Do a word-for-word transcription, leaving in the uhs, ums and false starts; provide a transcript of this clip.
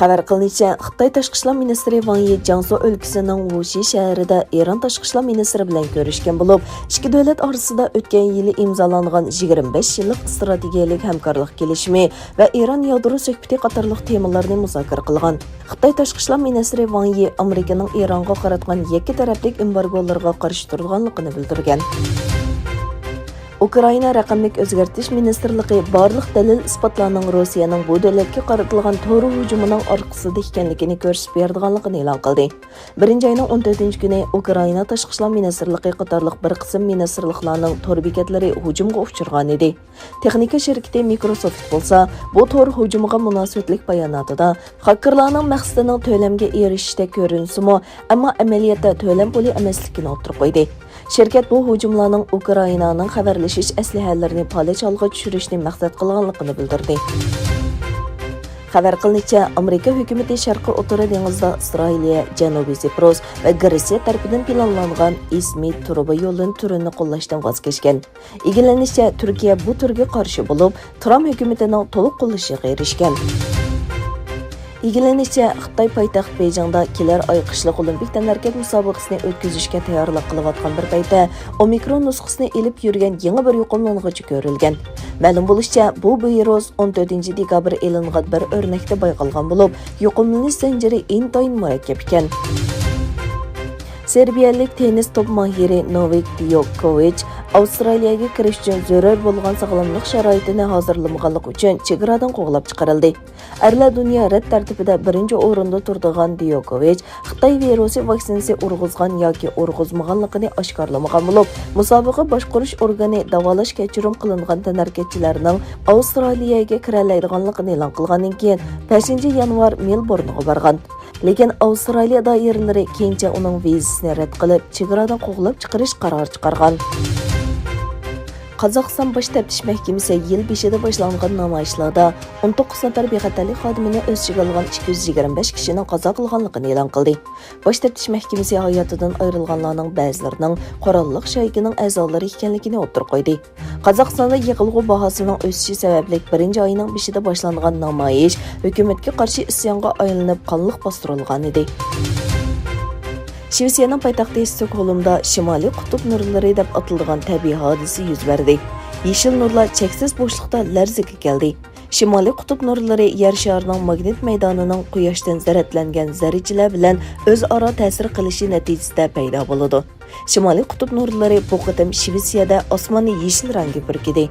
خەۋەر قىلىنىشىچە، خىتاي تاشقى ئىشلار مىنىستىرى ۋاڭ يى جياڭسۇ ئۆلكىسىنىڭ ۋۇشى شەھىرىدە ئىران تاشقى ئىشلار مىنىستىرى بىلەن كۆرۈشكەن بولۇپ، ئىككى دۆلەت ئارىسىدا ئۆتكەن يىلى ئىمزالانغان يىگىرمە بەش يىللىق ئىستراتېگىيەلىك ھەمكارلىق كېلىشىمى ۋە ئىران يادرو سۆھبىتى قاتارلىق تېمىلارنى مۇزاكىرە قىلغان. خىتاي تاشقى ئىشلار مىنىستىرى ۋاڭ يى ئامېرىكىنىڭ ئىرانغا قاراتقان يەككە تەرەپلىك ئېمبارگولىرىغا قارشى تۇرىدىغانلىقىنى بىلدۈرگەن. ئۇكرائىنا رەقەملىك ئۆزگەرتىش مىنىستىرلىقى بارلىق دەلىل-ئىسپاتلارنىڭ روسىيەنىڭ بۇ دۆلەتكە قارىتىلغان تور ھۇجۇمىنىڭ ئارقىسىدا ئىكەنلىكىنى كۆرسىتىپ بېرىدىغانلىقىنى ئېلان قىلدى. بىرىنچى ئاينىڭ ئون تۆتىنچى كۈنى ئۇكرائىنا تاشقى ئىشلار مىنىستىرلىقى قاتارلىق بىر قىسىم مىنىستىرلىقلارنىڭ تور بېكەتلىرى ھۇجۇمغا ئۇچرىغانىدى. تېخنىكا شىركىتى مىكروسوفت بولسا، بۇ تور ھۇجۇمىغا مۇناسىۋەتلىك باياناتىدا، خاككېرلارنىڭ مەقسىتىنىڭ تۆلەمگە ئېرىشىشتەك كۆرۈنسىمۇ، ئەمما ئەمەلىيەتتە تۆلەم پۇلى ئەمەسلىكىنى ئوتتۇرىغا قويدى. شىركەت بۇ ھۇجۇملارنىڭ ئۇكرائىنانىڭ خەۋەرلىشىش ئەسلىھەلىرىنى پالەچ ھالغا چۈشۈرۈشنى مەقسەت قىلغانلىقىنى بىلدۈردى. خەۋەر قىلىنىشىچە، ئامېرىكا ھۆكۈمىتى شەرقىي ئوتتۇرا دېڭىزدا ئىسرائىلىيە، جەنۇبىي سىپرۇس ۋە گرېتسىيە تەرىپىدىن پىلانلانغان ئىسمىت تۇرۇبا يولىنى تۈرىنى قوللاشتىن ۋاز كەچكەن. ئىگىلىنىشىچە، تۈركىيە بۇ تۈرگە قارشى بولۇپ، ترامپ ھۆكۈمىتىنىڭ تولۇق قوللىشىغا ئېرىشكەن. ئىگىلىنىشىچە، خىتاي پايتەخت بېيجىڭدا كېلەر ئاي قىشلىق ئولىمپىك تەنھەرىكەت مۇسابىقىسىنى ئۆتكۈزۈشكە تەييارلىق قىلىۋاتقان بىر پەيتتە، ئومىكرون نۇسخىسىنى ئېلىپ يۈرگەن يېڭى بىر يۇقۇملانغۇچى كۆرۈلگەن. مەلۇم بولۇشىچە، بۇ ۋىرۇس ئون تۆتىنچى دېكابىر ئېلىنغان بىر ئۆرنەكتە بايقالغان بولۇپ، يۇقۇملىنىش زەنجىرى ئىنتايىن مۇرەككەپ ئىكەن. سېربىيەلىك تېننىس توپ ماھىرى نوۋاك ديوكوۋىچ ئاۋسترالىيەگە كىرىش ئۈچۈن زۆرۈر بولغان ساغلاملىق شارائىتىنى ھازىرلىمىغانلىقى ئۈچۈن چېگرادىن قوغلاپ چىقىرىلدى. ئەرلەر دۇنيا رەت تەرتىپىدە بىرىنچى ئورۇندا تۇرىدىغان ديوكوۋىچ خىتاي ۋىرۇسى ۋاكسىنىسى ئۇرغۇزغان ياكى ئۇرغۇزمىغانلىقىنى ئاشكارىلىمىغان بولۇپ، مۇسابىقە باشقۇرۇش ئورگىنى داۋالاش كەچۈرۈم قىلىنغان تەنھەرىكەتچىلەرنىڭ ئاۋسترالىيەگە كىرەلەيدىغانلىقىنى ئېلان قىلغاندىن كېيىن، بەشىنچى يانۋار مېلبورنغا بارغان. لېكىن ئاۋسترالىيە دائىرىلىرى كېيىنچە ئۇنىڭ ۋىزىسىنى رەت قىلىپ، چېگرادىن قوغلاپ چىقىرىش قارارى چىقارغان. قازاقىستان باش تەپتىش مەھكىمىسى يىل بېشىدا باشلانغان نامايىشلاردا ئون توققۇز نەپەر بىخەتەرلىك خادىمىنى ئۆز ئىچىگە ئالغان ئىككى يۈز يىگىرمە بەش كىشىنىڭ قازا قىلغانلىقىنى ئېلان قىلدى. باش تەپتىش مەھكىمىسى ھاياتىدىن ئايرىلغانلارنىڭ بەزىلىرىنىڭ قوراللىق شايكىنىڭ ئەزالىرى ئىكەنلىكىنى ئوتتۇرىغا قويدى. قازاقىستاندا يېقىلغۇ باھاسىنىڭ ئۆسۈشى سەۋەبلىك بىرىنچى ئاينىڭ بېشىدا باشلانغان نامايىش ھۆكۈمەتكە قارشى ئىسيانغا ئايلىنىپ، قانلىق باستۇرۇلغانىدى. شىۋېتسىيەنىڭ پايتەختى ستوكھولمدا شىمالىي قۇتۇپ نۇرلىرى دەپ ئاتىلىدىغان تەبىئىي ھادىسە يۈز بەردى. يېشىل نۇرلار چەكسىز بوشلۇقتا لەرزىگە كەلدى. شىمالىي قۇتۇپ نۇرلىرى يەر شارىنىڭ ماگنىت مەيدانىنىڭ قۇياشتىن زەرەتلەنگەن زەررىچىلەر بىلەن ئۆزئارا تەسىر قىلىشى نەتىجىسىدە پەيدا بولىدۇ. شىمالىي قۇتۇپ نۇرلىرى بۇ قېتىم شىۋېتسىيەدە ئاسماننى يېشىل رەڭگە پۈركىدى.